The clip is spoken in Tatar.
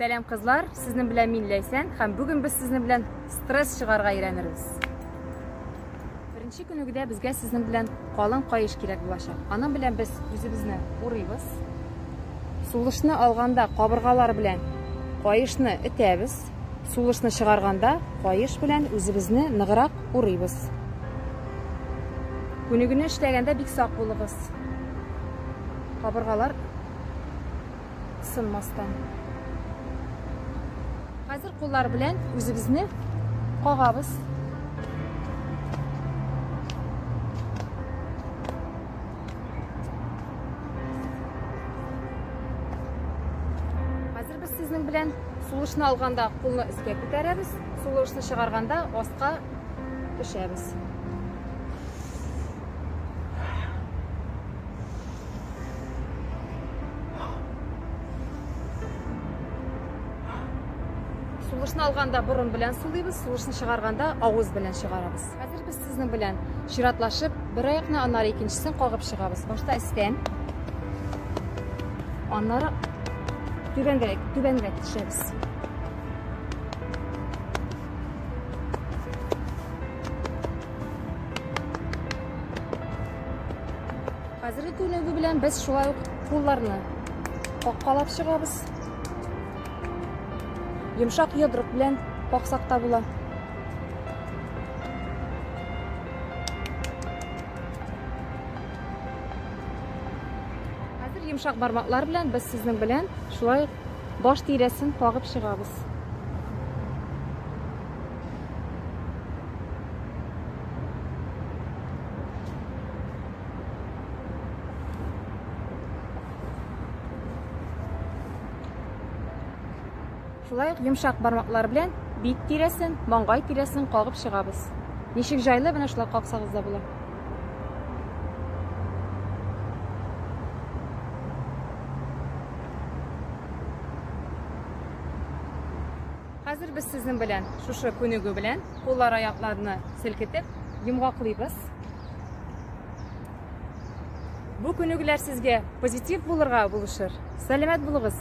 Сәлам кызлар, сезнең белән мин Ләйсән һәм бүген без сезнең белән стресс чыгарга өйрәнербез. Беренче күнегүдә безгә сезнең белән калын каеш кирәк булачак. Аның белән без үзебезне урыйбыз. Сулышны алганда кабыргалар белән каешны этәбез. Сулышны чыгарганда каеш белән үзебезне ныграк урыйбыз. Күнегүне эшләгәндә бик сак булыгыз. Кабыргалар сынмастан. Хәзер куллар белән үзебезне кагабыз. Хәзер без сезнең белән сулышны алганда кулны өскә күтәрәбез, сулышны чыгарганда аска төшәбез. Сулышны алганда борын белән сулыйбыз, сулышны чыгарганда авыз белән чыгарабыз. Хәзер без сезнең белән чиратлашып бер аякны, аннары икенчесен кагып чыгабыз. Башта өстән, аннары түбәнгәрәк, түбәнрәк төшәбез. Хәзерге күнегү белән без шулай ук кулларны каккалап чыгабыз. Йомшак йодрык белән каксак та була. Хәзер йомшак бармаклар белән без сезнең белән шулай ук баш тирәсен кагып чыгабыз. Шулай ук йомшак бармаклар белән бит тирәсен, маңгай тирәсен кагып чыгабыз. Ничек җайлы, менә шулай каксагыз да була. Хәзер без сезнең белән шушы күнегү белән куллар аякларны селкетеп йомгаклыйбыз. Бу күнегүләр сезгә позитив булырга булышыр. Сәламәт булыгыз!